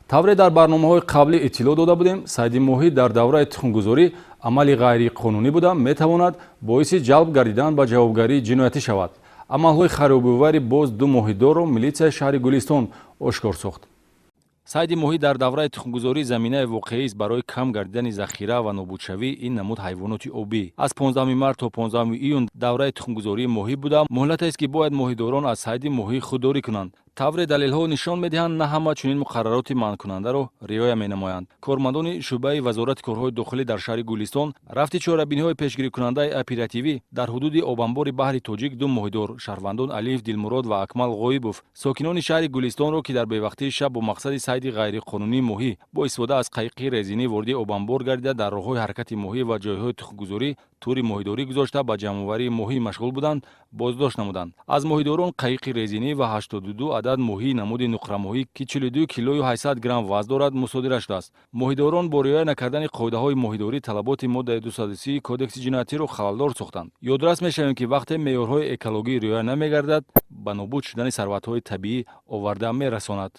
Тавре дар барномаҳои қаблӣ иттилоъ дода будем, сайди моҳӣ дар давраи тухмгузорӣ амали ғайриқонунӣ буда, метавонад боиси ҷалб гардидан ба ҷавобгарии ҷиноятӣ шавад. Амалҳои харобиовари боз ду моҳидорро милитсияи шаҳри Гулистон ошкор сохт. Сайди моҳӣ дар давраи тухмгузорӣ заминаи воқеист барои кам гардидани захира ва нобудшавии ин намуд ҳайвоноти обӣ. Аз 15 март то 15 июн давраи тухмгузории моҳӣ буда, муҳлатест, ки бояд моҳидорон аз сайди моҳӣ худдорӣ кунанд. Тавре далелҳо нишон медиҳанд, на ҳама чунин муқаррароти манъкунандаро риоя менамоянд. Кормандони шӯъбаи Вазорати корҳои дохилӣ дар шаҳри Гулистон рафти чорабиниҳои пешгирикунандаи оперативӣ дар ҳудуди обанбори баҳри Тоҷик ду моҳидор, шаҳрвандон Алиев Дилмурод ва Акмал Ғоибов, сокинони шаҳри Гулистонро, ки дар бевақтии шаб бо мақсади сайди ғайриқонунии моҳӣ бо истифода аз қайиқи резинӣ вориди обанбор гардида, дар роҳҳои ҳаракати моҳӣ ва ҷойҳои тухмгузорӣ тӯри моҳидорӣ гузошта, ба ҷамъоварии моҳӣ машғул буданд, боздошт намуданд. Аз моҳидорон қайиқи резинӣ ва 82 адад моҳии намуди нуқрамоҳӣ, ки 42 килою 800 грамм вазн дорад, мусодира шудааст. Моҳидорон бо риоя накардани қоидаҳои моҳидорӣ талаботи моддаи 230 Кодекси ҷиноятиро халалдор сохтанд. Ёдрас мешавем, ки вақте меъёрҳои экологӣ риоя намегардад, ба нобуд шудани сарватҳои табиӣ оварда мерасонад.